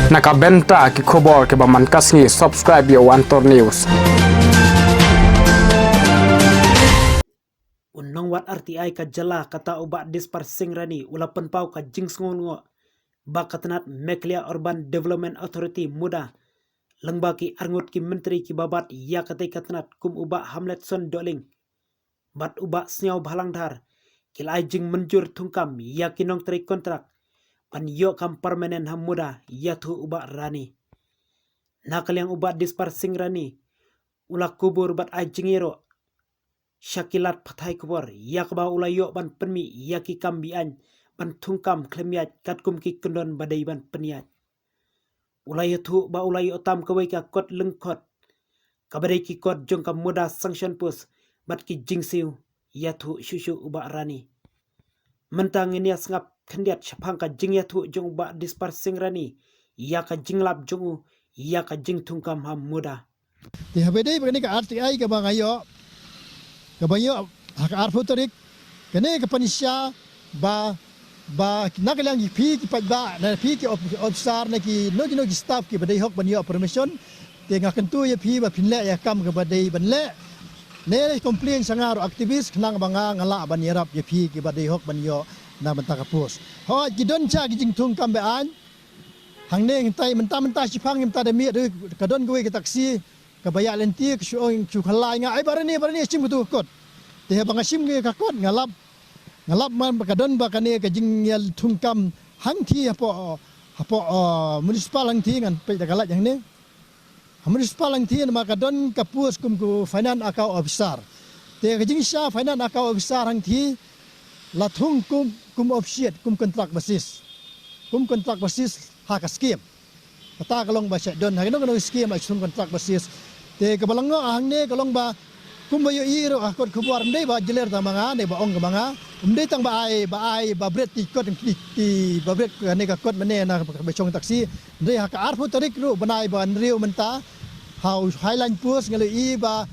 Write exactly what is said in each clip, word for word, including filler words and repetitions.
Na ka bynta ki khubor kiba man ka sngi, subscribe ïa u Antor News. U nongwad R T I ka jylla kata u Bah Dispar Singh Rani u la pynpaw ka jingsngewnguh ba ka tnat Meghalaya Urban Development Authority, MUDA, lyngba ki arngut ki myntri kiba bat ïa katei ka tnat kum u Bah Hamletson Dohling bad u Bah Sniawbhalang Dhar ki la ai jingmynjur thungkam ïa ki nongtrei kontrak ban ïoh kam permanent ha MUDA ïathuh u Bah Rani. Na ka liang u Bah Dispar Singh Rani u la kubur bad ai jingïaroh sha ki lad pathai khubor ïa kaba u la ïoh ban pynmih ïa ki kam be-aiñ ban thungkam khlem ïaid katkum ki kyndon ba dei ban pynïaid. U la ïathuh ba u la ïoh tam kawei ka kot lyngkot kaba dei ki kot jong ka MUDA sanction post bad ki jingsiew, ïathuh shuh shuh u Bah Rani. Mynta ngin ïa sngap khyndiat shaphang ka jingïathuh jong u Bah Dispar Singh Rani ïa ka jinglap jong u ïa ka jingthungkam ha MUDA. Te haba dei ba kane ka R T I kaba nga ïoh, kaba ïoh ha ka arphew tarik, kane ka pynshisha ba, ba na ka liang ki phi ki paidbah, na phi ki op-, officer, na ki no ki no ki staff kiba dei hok ban ïoh permission. Te nga kyntu ïa phi ba phin leh ïa kam kaba dei ban leh. Ne complain sha nga ruh activist khnang ba nga nga lah ban ïarap ïa phi kiba dei hok ban ïoh na bynta ka post. Hooid ki don sha ki jingthungkam be-aiñ. Hangne ngi tai mynta mynta shiphang ngi mynta da miet ruh ka don kawei ka taxi kaba ïaid lynti ka shu ong shu khalai nga, "Ai Bah Rani, Bah Rani, shim katu ka kot." Te haba nga shim ka kot nga lap, nga lap man ba ka don ba kane ka jingïathungkam hangthie hapoh, hapoh, uh, municipal hangthie, ngan peit da ka light hangne. Ha municipal hangthie namar ka don ka post kum ka finance account officer. Te ka jingshisha finance account officer hangthie la thung kum, kum officiate, kum contract basis. Kum contract basis ha ka scheme. Kata ka long ba shu don ha kano kano scheme la thung contract basis. Te kaba la nga hangne ka long ba kumba ïohi ruh ha kot khubor, ym dei ba jler tang ma nga ne ba ong ka ma nga. Ym dei tang ba ai, ba ai ba bret ti kot ti, ti ba bret kane ka kot mane na ba shong taxi. Ym dei, ha ka arphew tarik ruh bnai ba hynriew mynta ha u Highline Post nga la ïohi ba,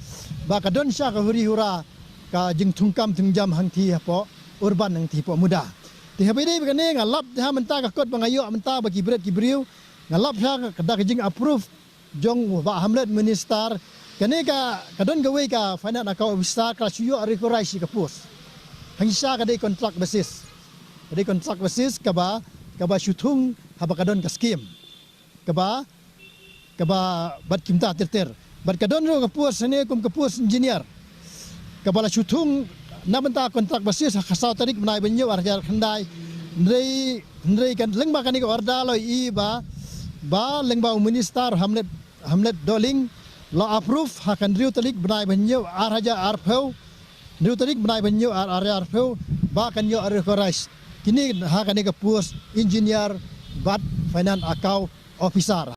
ba ka don sha ka huri hura ka jingthungkam thungjam hangthie hapoh urban hangthie hapoh MUDA. Te haba dei ba kane nga lap ha mynta ka kot ba nga ïoh mynta ba ki bret ki briew, nga lap ha ka da ka jing approve jong u Bah Hamlet Minister. Kane ka, ka don kawei ka finance account officer ka la shu ïoh recognize ïa ka post. Hangta ka dei contract basis. Ka dei contract basis kaba, kaba shu thung haba ka don ka scheme. Kaba, kaba bad kumta ter ter. Bad ka don ruh ka post hangne kum ka post engineer. Kaba la shu thung na bynta contract basis ha ka saw tarik bnai ba hynñiew ar hajar khyndai. Hynrei, hynrei kan lyngba kane ka order la ïohi ba, ba lyngba u Minister Hamlet, Hamlet Dohling la approve ha ka hynriew tarik bnai ba hynñiew ar hajar arphew. Hynriew tarik bnai ba hynñiew ar, ar hajar arphew ba kan ïoh recognize kine ha kane ka post engineer bad finance account officer.